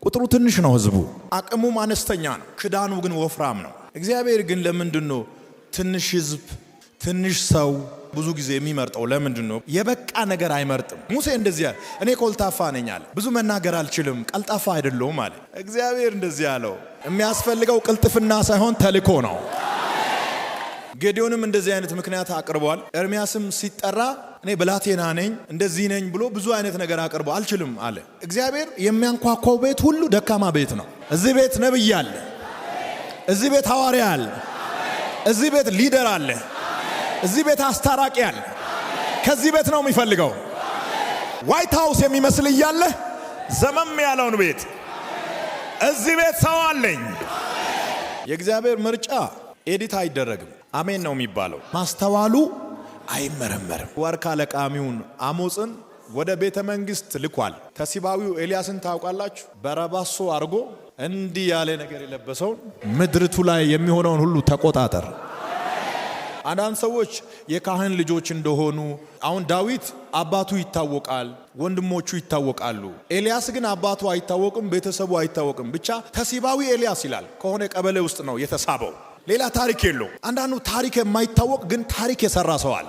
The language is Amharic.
ቁጥሩ ትንሽ ነው፣ ህዝቡ አቅሙም አነስተኛ ነው፣ ክዳኑ ግን ወፍራም ነው። እግዚአብሔር ግን ለምንድን ነው ትንሽ ህዝብ ትንሽ ሰው ብዙ ጊዜ የሚመርጠው? ለምንድን ነው? የበቃ ነገር አይመርጥም። ሙሴ እንደዚህ አለ፣ እኔ ኮልታፋ ነኝ አለ፣ ብዙ መናገር አልችልም፣ ቀልጣፋ አይደለሁም አለ። እግዚአብሔር እንደዚህ አለው፣ የሚያስፈልገው ቅልጥፍና ሳይሆን ተልኮ ነው። ጌዲዮንም እንደዚህ አይነት ምክንያት አቅርቧል። ኤርሚያስም ሲጠራ እኔ ብላቴና ነኝ እንደዚህ ነኝ ብሎ ብዙ አይነት ነገር አቅርቦ አልችልም አለ። እግዚአብሔር የሚያንኳኳው ቤት ሁሉ ደካማ ቤት ነው። እዚህ ቤት ነብይ አለ፣ እዚህ ቤት ሐዋርያ አለ፣ እዚህ ቤት leader አለ፣ እዚህ ቤት አስታራቂ አለ። ከዚህ ቤት ነው የሚፈልገው። White House የሚመስል እያለ ዘመም ያለውን ቤት እዚህ ቤት ሰው አለኝ። የእግዚአብሔር ምርጫ edit አይደረግም። አሜን ነው የሚባለው። ማስተዋሉ አይመረመርም። ዋርካ ለቃሚውን አሞጽን ወደ ቤተ መንግስት ልኳል። ተሲባዊው ኤልያስን ታውቃላችሁ። በረባሶ አድርጎ እንዲህ ያለ ነገር የለበሰውን ምድርቱ ላይ የሚሆነውን ሁሉ ተቆጣጠር። አንዳንድ ሰዎች የካህን ልጆች እንደሆኑ፣ አሁን ዳዊት አባቱ ይታወቃል፣ ወንድሞቹ ይታወቃሉ። ኤልያስ ግን አባቱ አይታወቅም፣ ቤተሰቡ አይታወቅም። ብቻ ተሲባዊ ኤልያስ ይላል። ከሆነ ቀበሌ ውስጥ ነው የተሳበው። ሌላ ታሪክ የለው። አንዳንዱ ታሪክ የማይታወቅ ግን ታሪክ የሰራ ሰው አለ።